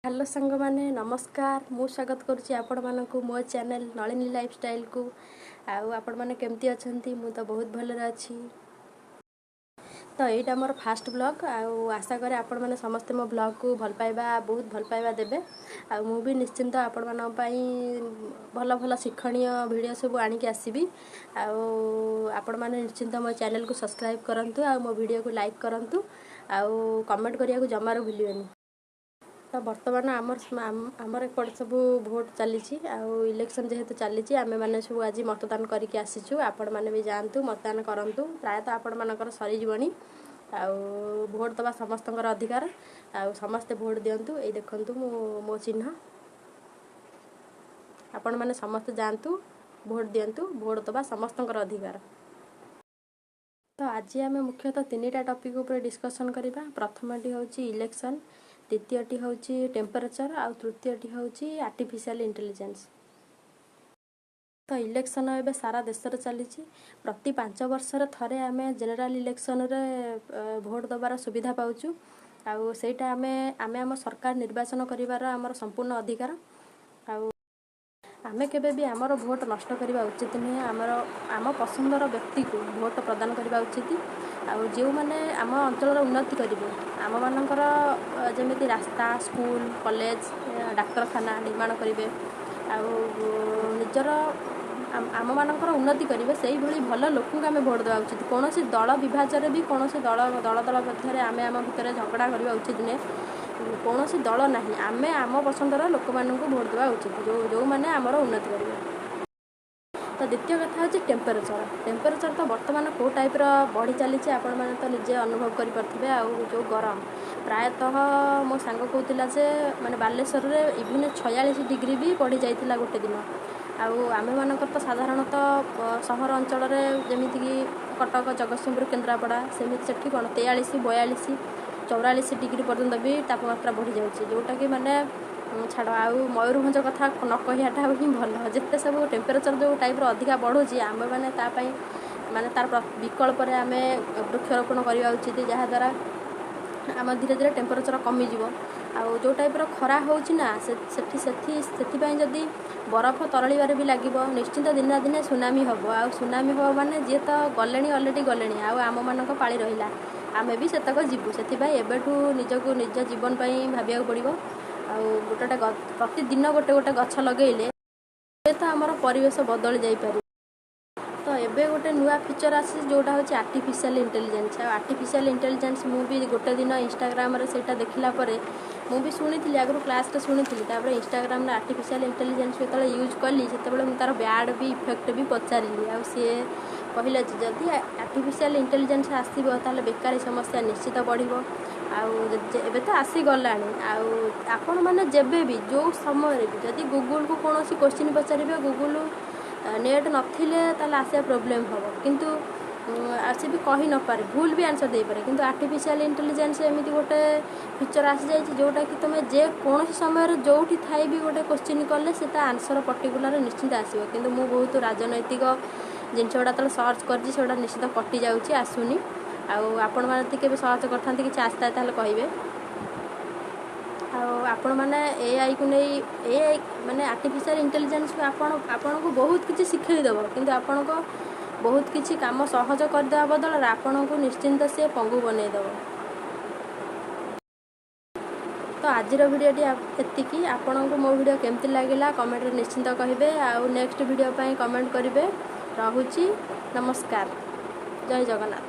Hello ସାଙ୍ଗମାନେ, ନମସ୍କାର। ମୁଁ ସ୍ୱାଗତ କରୁଛି ଆପଣମାନଙ୍କୁ ମୋ ଚ୍ୟାନେଲ୍ ନଳିନୀ ଲାଇଫଷ୍ଟାଇଲ୍କୁ। ଆଉ ଆପଣମାନେ କେମିତି ଅଛନ୍ତି? ମୁଁ ତ ବହୁତ ଭଲରେ ଅଛି। ତ ଏଇଟା ମୋର ଫାଷ୍ଟ ବ୍ଲଗ୍, ଆଉ ଆଶା କରେ ଆପଣମାନେ ସମସ୍ତେ ମୋ ବ୍ଲଗ୍କୁ ଭଲ ପାଇବା, ବହୁତ ଭଲ ପାଇବା ଦେବେ। ଆଉ ମୁଁ ବି ନିଶ୍ଚିନ୍ତ ଆପଣମାନଙ୍କ ପାଇଁ ଭଲ ଭଲ ଶିକ୍ଷଣୀୟ ଭିଡ଼ିଓ ସବୁ ଆଣିକି ଆସିବି। ଆଉ ଆପଣମାନେ ନିଶ୍ଚିନ୍ତ ମୋ ଚ୍ୟାନେଲ୍କୁ ସବସ୍କ୍ରାଇବ୍ କରନ୍ତୁ, ଆଉ ମୋ ଭିଡ଼ିଓକୁ ଲାଇକ୍ କରନ୍ତୁ, ଆଉ କମେଣ୍ଟ କରିବାକୁ ଜମାରୁ ଭୁଲିବେନି। ତ ବର୍ତ୍ତମାନ ଆମର ଏପଟେ ସବୁ ଭୋଟ୍ ଚାଲିଛି, ଆଉ ଇଲେକ୍ସନ୍ ଯେହେତୁ ଚାଲିଛି, ଆମେମାନେ ସବୁ ଆଜି ମତଦାନ କରିକି ଆସିଛୁ। ଆପଣମାନେ ବି ଯାଆନ୍ତୁ, ମତଦାନ କରନ୍ତୁ। ପ୍ରାୟତଃ ଆପଣମାନଙ୍କର ସରିଯିବଣି। ଆଉ ଭୋଟ୍ ଦେବା ସମସ୍ତଙ୍କର ଅଧିକାର, ଆଉ ସମସ୍ତେ ଭୋଟ୍ ଦିଅନ୍ତୁ। ଏଇ ଦେଖନ୍ତୁ ମୁଁ ମୋ ଚିହ୍ନ। ଆପଣମାନେ ସମସ୍ତେ ଯାଆନ୍ତୁ, ଭୋଟ୍ ଦିଅନ୍ତୁ। ଭୋଟ୍ ଦେବା ସମସ୍ତଙ୍କର ଅଧିକାର। ତ ଆଜି ଆମେ ମୁଖ୍ୟତଃ ତିନିଟା ଟପିକ୍ ଉପରେ ଡିସ୍କସନ୍ କରିବା। ପ୍ରଥମଟି ହେଉଛି ଇଲେକ୍ସନ୍, ଦ୍ୱିତୀୟଟି ହେଉଛି ଟେମ୍ପରେଚର୍, ଆଉ ତୃତୀୟଟି ହେଉଛି ଆର୍ଟିଫିସିଆଲ୍ ଇଣ୍ଟେଲିଜେନ୍ସ। ତ ଇଲେକ୍ସନ୍ ଏବେ ସାରା ଦେଶରେ ଚାଲିଛି। ପ୍ରତି 5 ବର୍ଷରେ ଥରେ ଆମେ ଜେନେରାଲ୍ ଇଲେକ୍ସନ୍ରେ ଭୋଟ୍ ଦେବାର ସୁବିଧା ପାଉଛୁ, ଆଉ ସେଇଟା ଆମେ ଆମ ସରକାର ନିର୍ବାଚନ କରିବାର ଆମର ସମ୍ପୂର୍ଣ୍ଣ ଅଧିକାର। ଆଉ ଆମେ କେବେ ବି ଆମର ଭୋଟ୍ ନଷ୍ଟ କରିବା ଉଚିତ ନୁହେଁ। ଆମ ପସନ୍ଦର ବ୍ୟକ୍ତିକୁ ଭୋଟ୍ ପ୍ରଦାନ କରିବା ଉଚିତ, ଆଉ ଯେଉଁମାନେ ଆମ ଅଞ୍ଚଳର ଉନ୍ନତି କରିବେ, ଆମମାନଙ୍କର ଯେମିତି ରାସ୍ତା, ସ୍କୁଲ, କଲେଜ, ଡାକ୍ତରଖାନା ନିର୍ମାଣ କରିବେ, ଆଉ ନିଜର ଆମମାନଙ୍କର ଉନ୍ନତି କରିବେ, ସେଇଭଳି ଭଲ ଲୋକଙ୍କୁ ଆମେ ଭୋଟ୍ ଦେବା ଉଚିତ। କୌଣସି ଦଳ ବିଭାଜରେ ବି କୌଣସି ଦଳ ଦଳ ଦଳ ମଧ୍ୟରେ ଆମେ ଆମ ଭିତରେ ଝଗଡ଼ା କରିବା ଉଚିତ ନୁହେଁ। କୌଣସି ଦଳ ନାହିଁ, ଆମେ ଆମ ପସନ୍ଦର ଲୋକମାନଙ୍କୁ ଭୋଟ୍ ଦେବା ଉଚିତ, ଯେଉଁମାନେ ଆମର ଉନ୍ନତି କରିବେ। ତ ଦ୍ୱିତୀୟ କଥା ହେଉଛି ଟେମ୍ପରେଚର୍। ଟେମ୍ପରେଚର୍ ତ ବର୍ତ୍ତମାନ କେଉଁ ଟାଇପ୍ର ବଢ଼ି ଚାଲିଛି, ଆପଣମାନେ ତ ନିଜେ ଅନୁଭବ କରିପାରୁଥିବେ। ଆଉ ଯେଉଁ ଗରମ, ପ୍ରାୟତଃ ମୋ ସାଙ୍ଗ କହୁଥିଲା ଯେ ମାନେ ବାଲେଶ୍ୱରରେ ଇଭିନ୍ 46 ଡିଗ୍ରୀ ବି ବଢ଼ି ଯାଇଥିଲା ଗୋଟେ ଦିନ। ଆଉ ଆମେମାନଙ୍କର ତ ସାଧାରଣତଃ ସହର ଅଞ୍ଚଳରେ, ଯେମିତିକି କଟକ, ଜଗତସିଂହପୁର, କେନ୍ଦ୍ରାପଡ଼ା, ସେମିତି ସେଠି କ'ଣ 43, 42, 44 ଡିଗ୍ରୀ ପର୍ଯ୍ୟନ୍ତ ବି ତାପମାତ୍ରା ବଢ଼ିଯାଉଛି, ଯେଉଁଟାକି ମାନେ ଛାଡ଼। ଆଉ ମୟୂରଭଞ୍ଜ କଥା ନ କହିବାଟା ହିଁ ଭଲ। ଯେତେ ସବୁ ଟେମ୍ପରେଚର୍ ଯେଉଁ ଟାଇପ୍ର ଅଧିକା ବଢ଼ୁଛି, ଆମେମାନେ ତା ପାଇଁ ମାନେ ତାର ବିକଳ୍ପରେ ଆମେ ବୃକ୍ଷରୋପଣ କରିବା ଉଚିତ, ଯାହାଦ୍ୱାରା ଆମ ଧୀରେ ଧୀରେ ଟେମ୍ପରେଚର୍ କମିଯିବ। ଆଉ ଯେଉଁ ଟାଇପ୍ର ଖରା ହେଉଛି ନା ସେଠି, ସେଥିପାଇଁ ଯଦି ବରଫ ତରଳିବାରେ ବି ଲାଗିବ, ନିଶ୍ଚିନ୍ତ ଦିନେ ନା ଦିନେ ସୁନାମି ହେବ। ଆଉ ସୁନାମି ହେବ ମାନେ ଯିଏ ତ ଗଲେଣି, ଅଲରେଡ଼ି ଗଲେଣି, ଆଉ ଆମମାନଙ୍କ ପାଳି ରହିଲା, ଆମେ ବି ସେତକ ଯିବୁ। ସେଥିପାଇଁ ଏବେଠୁ ନିଜକୁ ନିଜ ଜୀବନ ପାଇଁ ଭାବିବାକୁ ପଡ଼ିବ। ଆଉ ଗୋଟେ ଗୋଟେ ପ୍ରତିଦିନ ଗୋଟେ ଗୋଟେ ଗଛ ଲଗେଇଲେ ତ ଆମର ପରିବେଶ ବଦଳି ଯାଇପାରିବ। ତ ଏବେ ଗୋଟେ ନୂଆ ଫିଚର୍ ଆସିଛି, ଯେଉଁଟା ହେଉଛି ଆର୍ଟିଫିସିଆଲ୍ ଇଣ୍ଟେଲିଜେନ୍ସ। ଆଉ ଆର୍ଟିଫିସିଆଲ୍ ଇଣ୍ଟେଲିଜେନ୍ସ ମୁଁ ବି ଗୋଟେ ଦିନ ଇନଷ୍ଟାଗ୍ରାମରେ ସେଇଟା ଦେଖିଲା ପରେ, ମୁଁ ବି ଶୁଣିଥିଲି ଆଗରୁ, କ୍ଲାସ୍ରେ ଶୁଣିଥିଲି, ତାପରେ ଇନଷ୍ଟାଗ୍ରାମରେ ଆର୍ଟିଫିସିଆଲ୍ ଇଣ୍ଟେଲିଜେନ୍ସ ଯେତେବେଳେ ୟୁଜ୍ କଲି, ସେତେବେଳେ ମୁଁ ତା'ର ବ୍ୟାଡ଼୍ ବି ଇଫେକ୍ଟ ବି ପଚାରିଲି। ଆଉ ସିଏ କହିଲା ଯେ ଯଦି ଆର୍ଟିଫିସିଆଲ୍ ଇଣ୍ଟେଲିଜେନ୍ସ ଆସିବ, ତାହେଲେ ବେକାରୀ ସମସ୍ୟା ନିଶ୍ଚିତ ବଢ଼ିବ। ଆଉ ଏବେ ତ ଆସିଗଲାଣି। ଆଉ ଆପଣମାନେ ଯେବେ ବି, ଯେଉଁ ସମୟରେ ବି ଯଦି ଗୁଗୁଲକୁ କୌଣସି କୋଶ୍ଚିନ୍ ପଚାରିବେ, ଗୁଗୁଲ ନେଟ୍ ନଥିଲେ ତାହେଲେ ଆସିବା ପ୍ରୋବ୍ଲେମ୍ ହେବ। କିନ୍ତୁ ସେ ବି କହି ନପାରେ, ଭୁଲ ବି ଆନ୍ସର୍ ଦେଇପାରେ। କିନ୍ତୁ ଆର୍ଟିଫିସିଆଲ୍ ଇଣ୍ଟେଲିଜେନ୍ସ ଏମିତି ଗୋଟେ ଫିଚର୍ ଆସିଯାଇଛି, ଯେଉଁଟାକି ତୁମେ ଯେକୌଣସି ସମୟରେ ଯେଉଁଠି ଥାଇ ବି ଗୋଟେ କୋଶ୍ଚିନ୍ କଲେ ସେ ତା ଆନ୍ସର୍ ପର୍ଟିକୁଲାର ନିଶ୍ଚିନ୍ତ ଆସିବ। କିନ୍ତୁ ମୁଁ ବହୁତ ରାଜନୈତିକ ଜିନିଷ ଗୁଡ଼ା ଯେତେବେଳେ ସର୍ଚ୍ଚ କରିଛି, ସେଗୁଡ଼ା ନିଶ୍ଚିତ କଟିଯାଉଛି, ଆସୁନି। ଆଉ ଆପଣମାନେ ଯଦି କେବେ ସର୍ଚ୍ଚ କରିଥାନ୍ତି, କିଛି ଆସିଥାଏ, ତାହେଲେ କହିବେ। ଆଉ ଆପଣମାନେ ଏଆଇକୁ ନେଇ, ଏଆଇ ମାନେ ଆର୍ଟିଫିସିଆଲ୍ ଇଣ୍ଟେଲିଜେନ୍ସକୁ ଆପଣଙ୍କୁ ବହୁତ କିଛି ଶିଖେଇ ଦେବ, କିନ୍ତୁ ଆପଣଙ୍କ ବହୁତ କିଛି କାମ ସହଜ କରିଦେବା ବଦଳରେ ଆପଣଙ୍କୁ ନିଶ୍ଚିନ୍ତ ସିଏ ପଙ୍ଗୁ ବନେଇଦେବ। ତ ଆଜିର ଭିଡ଼ିଓଟି ଏତିକି। ଆପଣଙ୍କୁ ମୋ ଭିଡ଼ିଓ କେମିତି ଲାଗିଲା, କମେଣ୍ଟରେ ନିଶ୍ଚିନ୍ତ କହିବେ, ଆଉ ନେକ୍ସଟ ଭିଡ଼ିଓ ପାଇଁ କମେଣ୍ଟ କରିବେ। ରହୁଛି, ନମସ୍କାର, ଜୟ ଜଗନ୍ନାଥ।